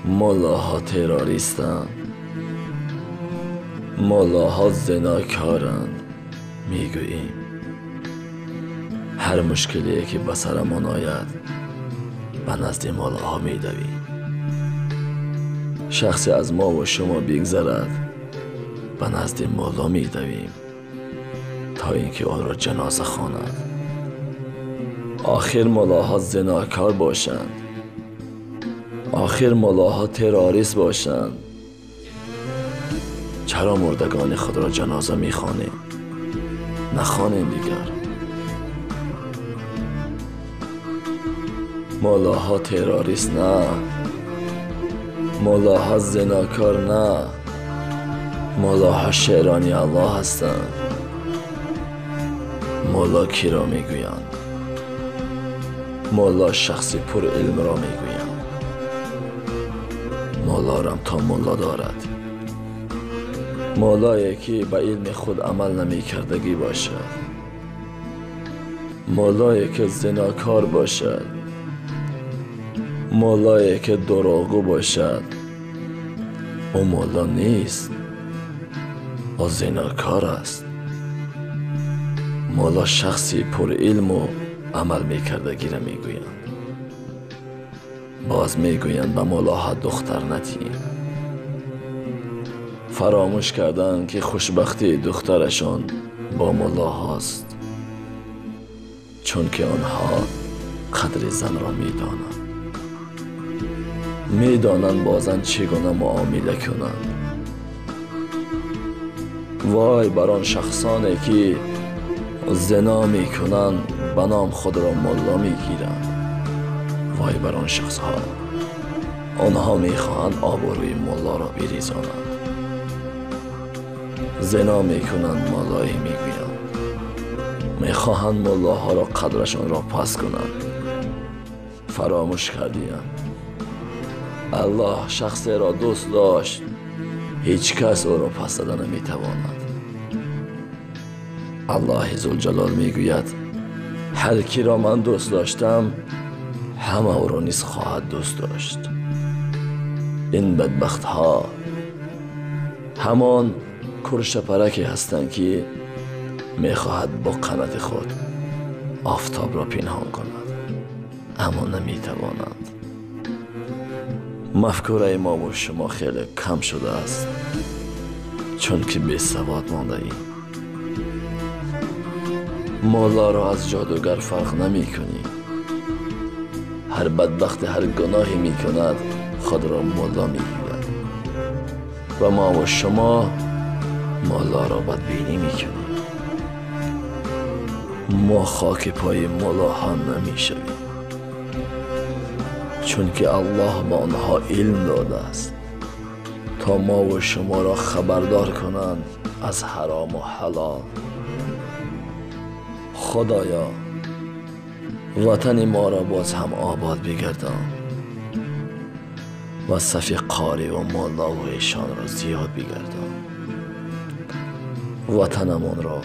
Муллоҳо террористанд, муллоҳо зинокоранд мегӯем. Ҳар мушкиле ки ба сарамон ояд ба назди муллоҳо медавем. Шахсе аз мо ва шумо бигзарад ба назди мулло медавем то инки онро ҷаноза хонад. Охир муллоҳо зинокор бошанд, охир муллоҳо террорист бошанд, чаро мурдагони худро ҷаноза мехонем? Нахонем дигар. Муллоҳо террорист на, муллоҳо зинокор на, муллоҳо шерони Аллоҳ ҳастанд. Мулло киро мегӯянд? Мулло шахси пурилмро мегӯянд. Муллорам то мулло дорад. Муллое ки ба илми худ амал намекардагӣ бошад, муллое ки зинокор бошад, муллое ки дурӯғгӯ бошад, ӯ мулло нест, ӯ зинокор аст. Мулло шахси пурилму амал мекардагиро мегӯянд. Боз мегӯянд ба муллоҳо духтар натиҳем. Фаромӯш карданд ки хушбахтии духтарашон бо муллоҳост, чунки онҳо қадри занро медонанд, медонанд бо зан чӣ гуна муомила кунанд. Вой бар он шахсоне ки зино мекунанд, ба ном худро мулло мегиранд. Вой бар он шахсҳо, онҳо мехоҳанд обрӯи муллоро бирезонанд. Зино мекунанд, муллое мегӯянд, мехоҳанд муллоҳоро қадрашонро пас кунанд. Фаромӯш кардиям, Аллоҳ шахсеро дӯст дошт, ҳеҷ кас ӯро пас зада наметавонад. Аллоҳи Зулҷалол мегӯяд: ҳар киро ман дӯст доштам, ҳама ӯро низ хоҳад дӯст дошт. Ин бадбахтҳо ҳамон куршапараке ҳастанд ки мехоҳад бо қанати худ офтобро пинҳон кунад, аммо наметавонанд. Мафкураи мо ва шумо хеле кам шудааст, чунки бесавод мондаем. Муллоро аз ҷодугар фарқ намекунем. Ҳар бадбахте ҳар гуноҳе мекунад, худро мулло мегӯяд ва мо ва шумо муллоро бадбинӣ мекунем. Мо хоки пои муллоҳо намешавем, чунки Аллоҳ ба онҳо илм додааст то мо ва шуморо хабардор кунанд аз ҳарому ҳалол. Худоё, ватани моро боз ҳам обод бигардон ва сафи қори ва муллову эшонро зиёд бигардон. Ватанамонро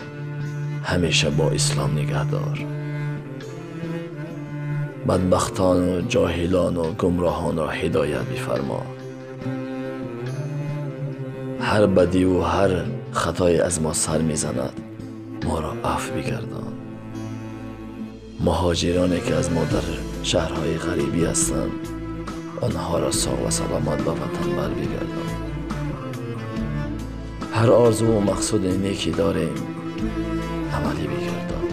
ҳамеша бо ислом нигаҳдор. Бадбахтону ҷоҳилону гумроҳонро ҳидоят бифармо. Ҳар бадиву ҳар хатое аз мо сар мезанад, моро афв бигардон. Муҳоҷироне ки аз мо дар шаҳрҳои ғарибӣ ҳастанд, онҳоро соғ ва саломат ба ватан барбигардон. Ҳар орзуву мақсуди неки дорем, амалӣ бигардон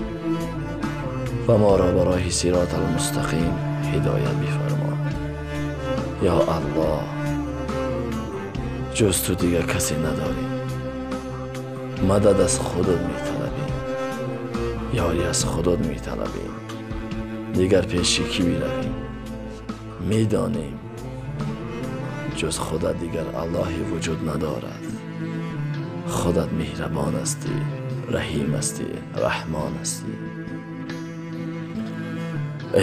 ва моро ба роҳи сироти алмустақим ҳидоят бифармо. Ё Аллоҳ, ҷуз ту дигар касе надорем. Мадад аз худат металабем, ёрӣ аз худат металабем. Дигар пеши кӣ биравем? Медонем ҷуз худат дигар Аллоҳе вуҷуд надорад. Худат меҳрабон ҳастӣ, раҳим ҳастӣ, раҳмон ҳастӣ.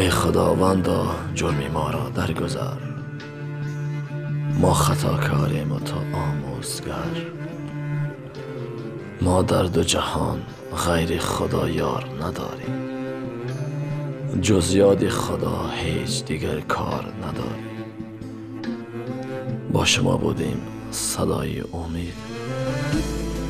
Эй Худовандо, ҷурми моро даргузар. Мо хатокорем ва ту омӯзгар. Мо дар ду ҷаҳон ғайри Худо ёр надорем. Ҷуз ёди Худо ҳеҷ дигар кор надорем. Бо шумо будем, Садои Умед.